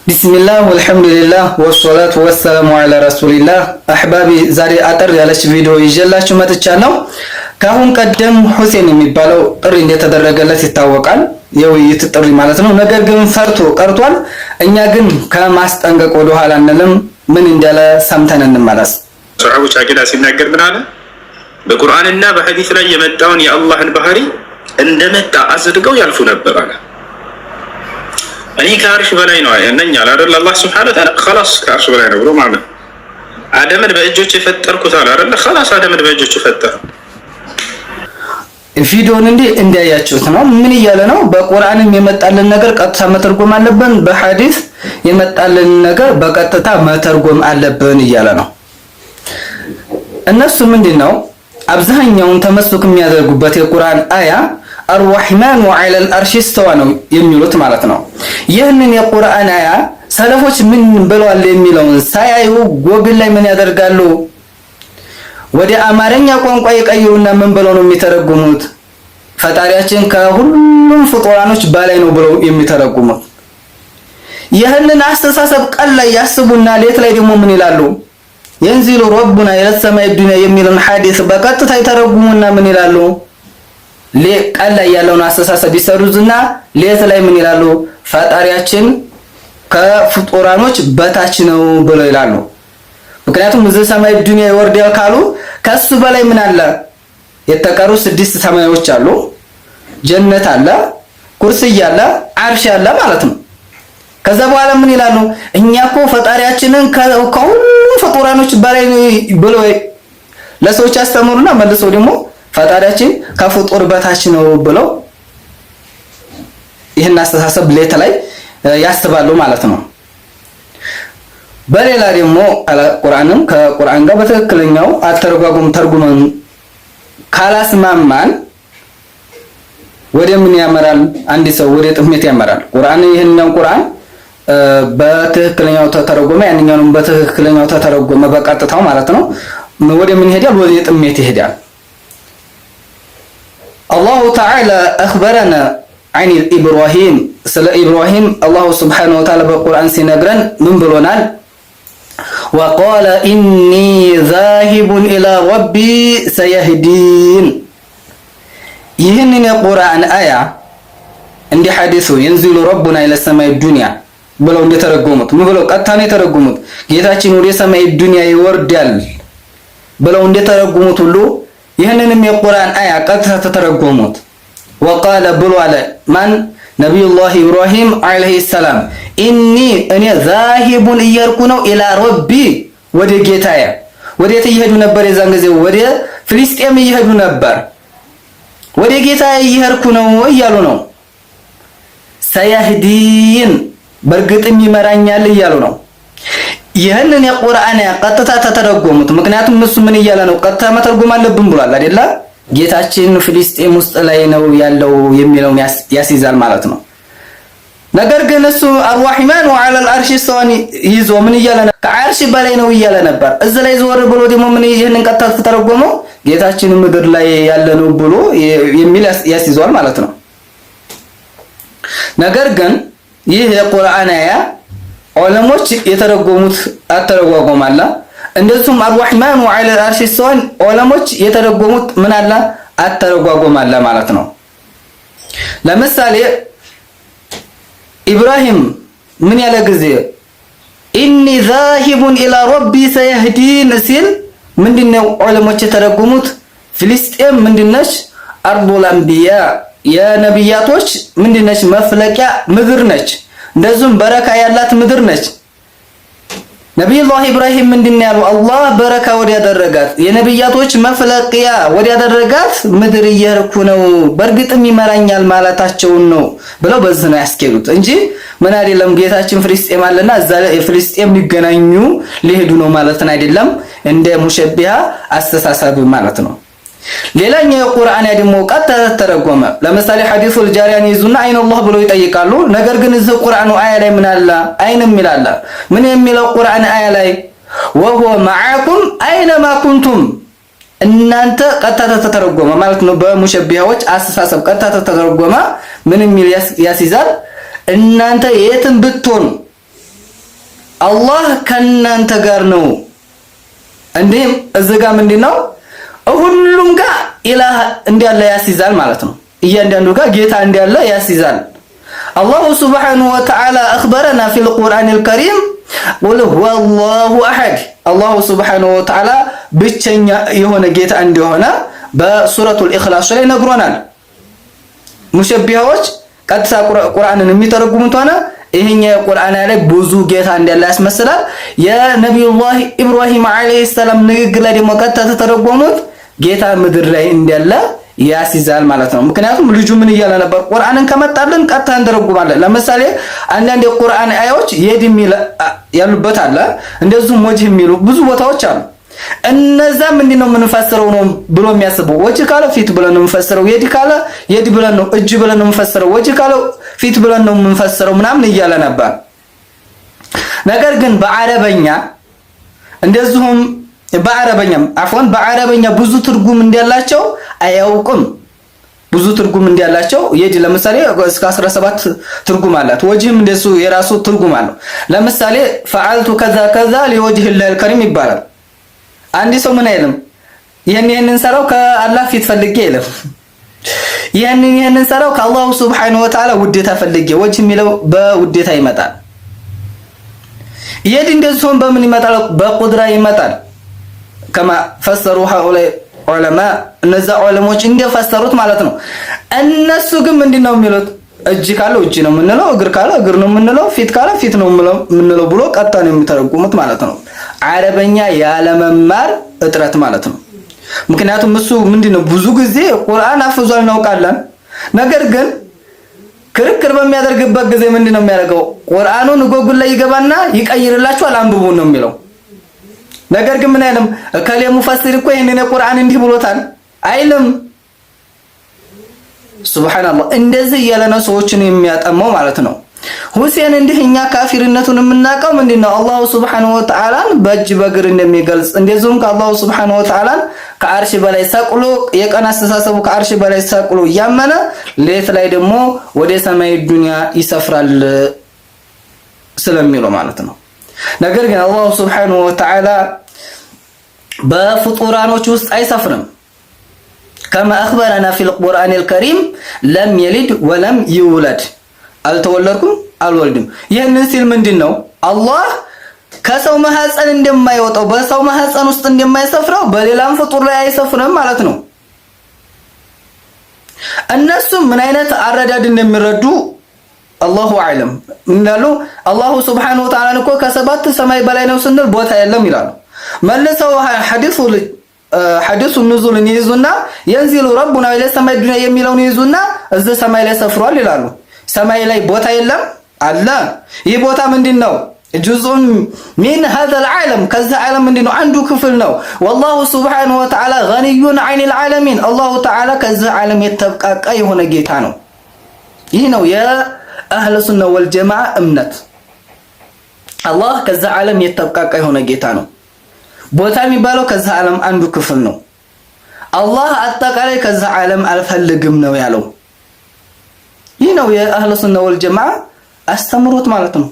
بسم الله والحمد لله والصلاة والسلام على رسول الله። أحبابي ዛሬ አጠር ያለች ቪዲዮ ይዤላችሁ መጥቻለሁ። ከአሁን ቀደም ሁሴን የሚባለው ጥሪ እንደተደረገለት ይታወቃል። የውይይት ጥሪ ማለት ነው። ነገር ግን ፈርቶ ቀርቷል። እኛ ግን ከማስጠንቀቅ ወደ ኋላ አንልም። ምን እንዳለ ሰምተን እንመለስ። ሰሓቦች አቂዳ ሲናገር ምን አለ? በቁርአንና በሐዲስ ላይ የመጣውን የአላህን ባህሪ እንደመጣ አጽድቀው ያልፉ ነበር አለ። እኔ ከአርሽ በላይ ነው ነኝ አለ አይደል? አላህ سبحانه وتعالى خلاص ከአርሽ በላይ ነው ብሎ ማለት ነው። አደምን በእጆች የፈጠርኩት አለ አይደል? خلاص አደምን በእጆች የፈጠረ ቪዲዮን እንዲህ እንዲያያችሁት ነው። ምን እያለ ነው? በቁርአንም የመጣልን ነገር ቀጥታ መተርጎም አለብን፣ በሐዲስ የመጣልን ነገር በቀጥታ መተርጎም አለብን እያለ ነው። እነሱ ምንድን ነው አብዛኛውን تمسك የሚያደርጉበት የቁርአን አያ الرحمن على العرش استوى ነው የሚሉት ማለት ነው። ይህንን የቁርአን አያ ሰለፎች ምን ብለዋል የሚለውን ሳያዩ ጎግል ላይ ምን ያደርጋሉ? ወደ አማርኛ ቋንቋ ይቀይሩና ምን ብለው ነው የሚተረጉሙት? ፈጣሪያችን ከሁሉም ፍጡራኖች በላይ ነው ብለው የሚተረጉሙት። ይህንን አስተሳሰብ ቀን ላይ ያስቡና ሌት ላይ ደግሞ ምን ይላሉ? ينزل ربنا إلى السماء الدنيا የሚለውን ሐዲስ በቀጥታ ይተረጉሙና ምን ይላሉ? ቀን ላይ ያለውን አስተሳሰብ ይሰሩዝና ሌት ላይ ምን ይላሉ? ፈጣሪያችን ከፍጡራኖች በታች ነው ብለው ይላሉ። ምክንያቱም እዚህ ሰማይ ዱንያ ይወርዳል ካሉ ከሱ በላይ ምን አለ? የተቀሩ ስድስት ሰማዮች አሉ፣ ጀነት አለ፣ ኩርስይ አለ፣ አርሽ አለ ማለት ነው። ከዛ በኋላ ምን ይላሉ? እኛ እኮ ፈጣሪያችንን ከሁሉም ፍጡራኖች በላይ ብለው ለሰዎች ያስተምሩና መልሰው ደግሞ ፈጣሪያችን ከፍጡር በታች ነው ብለው ይህን አስተሳሰብ ሌት ላይ ያስባሉ ማለት ነው። በሌላ ደግሞ ቁርአንም ከቁርአን ጋር በትክክለኛው አተረጓጉም ተርጉመን ካላስማማን ወደ ምን ያመራል? አንድ ሰው ወደ ጥሜት ያመራል። ቁርአን ይህንኛው ቁርአን በትክክለኛው ተተረጎመ፣ ያንኛውንም በትክክለኛው ተተረጎመ፣ በቀጥታው ማለት ነው። ወደ ምን ይሄዳል? ወደ ጥሜት ይሄዳል። الله تعالى أخبرنا عن إبراهيم፣ ስለ ኢብራሂም الله سبحانه وتعالى በቁርአን ሲነግረን ምን ብሎናል? وقال إني ذاهب إلى ربي سيهدين። ይህንን የቁርአን አያ እንዲህ ሐዲሱ ينزل ربنا إلى السماء الدنيا ብለው እንደተረጎሙት ምን ብለው ቀጥታ ነው የተረጎሙት? ጌታችን ወደ ሰማይ ዱንያ ይወርዳል ብለው እንደተረጎሙት ሁሉ ይህንንም የቁርአን አያ ቀጥታ ተተረጎሙት። وقال ብሎ አለ ማን? ነቢዩላህ ኢብራሂም عليه السلام إني እኔ ذاهب እየሄድኩ ነው إلى ربي ወደ ጌታዬ። ወዴት እየሄዱ ነበር? የዛን ጊዜ ወደ ፍልስጤም እየሄዱ ነበር። ወደ ጌታዬ እየሄድኩ ነው እያሉ ነው። سيهدين በእርግጥም ይመራኛል እያሉ ነው። ይህንን የቁርአን ቀጥታ ተተረጎሙት። ምክንያቱም እሱ ምን እያለ ነው? ቀጥታ መተርጎም አለብን ብሏል አይደለ? ጌታችን ፍልስጤም ውስጥ ላይ ነው ያለው የሚለውን ያስይዛል ማለት ነው። ነገር ግን እሱ الرحمن على العرش استوى ን ይዞ ምን እያለ ነው? ከዓርሽ በላይ ነው እያለ ነበር። እዚህ ላይ ዘወር ብሎ ደግሞ ምን ይህንን ቀጥታ ተተረጎመው ጌታችን ምድር ላይ ያለ ነው ብሎ የሚል ያስይዘዋል ማለት ነው። ነገር ግን ይህ የቁርአን አያ ዑለሞች የተረጎሙት አተረጓጎም አለ። እንደዚሁም الرحمن على العرش استوى ን ዑለሞች የተረጎሙት ምን አለ አተረጓጎም አለ ማለት ነው። ለምሳሌ ኢብራሂም ምን ያለ ጊዜ إني ذاهب إلى ربي سيهدين ሲል ምንድነው ዑለሞች የተረጎሙት? ፍልስጤም ምንድነች? أرض الأنبياء የነቢያቶች ምንድነች? መፍለቂያ ምድር ነች። እንደዚሁም በረካ ያላት ምድር ነች። ነቢዩላህ ኢብራሂም ምንድን ያሉ? አላህ በረካ ወዲያደረጋት የነቢያቶች መፍለቂያ ወዲያደረጋት ምድር እየሄድኩ ነው፣ በእርግጥም ይመራኛል ማለታቸውን ነው ብለው በዚህ ነው ያስኬዱት እንጂ ምን አይደለም። ጌታችን ፍልስጤም አለና እዛ ፍልስጤም ሊገናኙ ሊሄዱ ነው ማለትን አይደለም። እንደ ሙሸቢሃ አስተሳሰብ ማለት ነው። ሌላኛው የቁርአን ደግሞ ቀጥታ ተተረጎመ። ለምሳሌ حديث الجارية ን ይዙና أين الله ብለው ይጠይቃሉ። ነገር ግን እዚህ ቁርአኑ አያ ላይ ምን አለ? أين የሚል አለ። ምን የሚለው ቁርአን አያ ላይ وهو معكم أينما كنتم እናንተ ቀጥታ ተተረጎመ ማለት ነው። በሙሸቢሃዎች አስተሳሰብ ቀጥታ ተተረጎመ ምን የሚል ያስይዛል? እናንተ የትም ብትሆኑ አላህ ከእናንተ ጋር ነው። እንዲህም እዚህ ጋር ምንድን ነው ሁሉም ጋር ኢላህ እንዳለ ያስይዛል ማለት ነው። እያንዳንዱ ጋር ጌታ እንዳለ ያስይዛል። الله سبحانه وتعالى أخبرنا في القرآن الكريم قل هو الله أحد። الله سبحانه وتعالى ብቸኛ የሆነ ጌታ እንደሆነ በሱረቱል ኢኽላስ ላይ ነግሮናል። ሙሸቢሃዎች ቀጥታ ቁርአንን የሚተረጉሙት ሆነ ይሄኛ የቁርአን ላይ ብዙ ጌታ እንዳለ ያስመስላል። የነቢዩላህ ኢብራሂም عليه السلام ንግግር ላይ ደግሞ ቀጥታ ተተረጎሙት ጌታ ምድር ላይ እንዳለ ያስይዛል ማለት ነው። ምክንያቱም ልጁ ምን እያለ ነበር? ቁርአንን ከመጣልን ቀጥታ እንተረጉማለን። ለምሳሌ አንዳንድ የቁርአን አያዎች يد የሚል ያሉበት አለ፣ እንደዚሁም وجه የሚሉ ብዙ ቦታዎች አሉ። እነዛ ምንድን ነው የምንፈስረው ነው ብሎ የሚያስበው وجه ካለ ፊት ብለን ነው የምንፈስረው፣ يد ካለ يد ብለን ነው እጅ ብለን ነው የምንፈስረው፣ وجه ካለ ፊት ብለን ነው የምንፈስረው ምናምን እያለ ነበር። ነገር ግን በአረበኛ እንደዚሁም በአረበኛም عفوا በአረበኛ ብዙ ትርጉም እንዳላቸው አያውቅም። ብዙ ትርጉም እንዳላቸው يد ለምሳሌ እስከ 17 ትርጉም አላት። وجه ም እንደሱ የራሱ ትርጉም አለው። ለምሳሌ فعلت كذا كذا لوجه الله الكريم ይባላል። አንድ ሰው ምን አይልም፣ ይህን ይህንን ሰራው ከአላህ ፊት ፈልጌ አይልም። ይህንን ይህንን ሰራው ከ الله سبحانه وتعالى ውዴታ ፈልጌ። وجه የሚለው በውዴታ ይመጣል። يد እንደዚሁም በምን ይመጣል? በ قدرة ይመጣል። كما فسروا هؤلاء علماء እነዛ ዑለሞች እንደፈሰሩት ማለት ነው። እነሱ ግን ምንድን ነው የሚሉት? እጅ ካለው እጅ ነው የምንለው፣ እግር ካለ እግር ነው የምንለው፣ ፊት ካለ ፊት ነው የምንለው ብሎ ቀጥታ ነው የሚተረጉሙት ማለት ነው። አረበኛ ያለመማር እጥረት ማለት ነው። ምክንያቱም እሱ ምንድን ነው ብዙ ጊዜ ቁርአን አፍዟል እናውቃለን። ነገር ግን ክርክር በሚያደርግበት ጊዜ ምንድን ነው የሚያደርገው? ቁርአኑን ጎጉል ላይ ይገባና ይቀይርላችኋል፣ አንብቡ ነው የሚለው። ነገር ግን ምን አይልም፣ እከሌ ሙፈሲር እኮ ይህንን የቁርአን እንዲህ ብሎታል አይልም። سبحان الله እንደዚህ እያለ ነው ሰዎችን የሚያጠመው ማለት ነው። ሁሴን እንዲህ እኛ ካፊርነቱን የምናውቀው ምንድነው? الله سبحانه وتعالى ን በእጅ በእግር እንደሚገልጽ እንደዚሁም ከ الله سبحانه وتعالى ን ከአርሽ በላይ ሰቅሎ የቀን አስተሳሰቡ ከአርሽ በላይ ሰቅሎ እያመነ ሌት ላይ ደግሞ ወደ ሰማይ ዱንያ ይሰፍራል ስለሚለው ማለት ነው። ነገር ግን الله سبحانه وتعالى በፍጡራኖች ውስጥ አይሰፍርም። كما أخبرنا في القرآن الكريم لم يلد ولم يولد አልተወለድኩም አልወልድም። ይህንን ሲል ምንድን ነው አላህ ከሰው ማህፀን እንደማይወጣው በሰው ማህፀን ውስጥ እንደማይሰፍረው በሌላም ፍጡር ላይ አይሰፍርም ማለት ነው። እነሱም ምን አይነት አረዳድ እንደሚረዱ الله أعلم እንዳሉ الله سبحانه وتعالى እኮ ከሰባት ሰማይ በላይ ነው ስንል ቦታ የለም ይላሉ። መልሰው حديث النزول ን ይይዙና ينزل ربنا إلى السماء الدنيا የሚለውን ይይዙና እዚህ ሰማይ ላይ ሰፍሯል ይላሉ። ሰማይ ላይ ቦታ የለም አለ። ይህ ቦታ ምንድን ነው? جزء من هذا العالم ከዚህ ዓለም ምንድን ነው? አንዱ ክፍል ነው። والله سبحانه وتعالى غني عن العالمين الله تعالى ከዚህ ዓለም የተብቃቃ የሆነ ጌታ ነው። ይህ ነው የ أهل السنة والجماعة እምነት። አላህ ከዚህ ዓለም የተብቃቃ የሆነ ጌታ ነው። ቦታ የሚባለው ከዚህ ዓለም አንዱ ክፍል ነው። አላህ አጠቃላይ ከዚህ ዓለም አልፈልግም ነው ያለው። ይህ ነው የ أهل السنة والجماعة አስተምሮት ማለት ነው።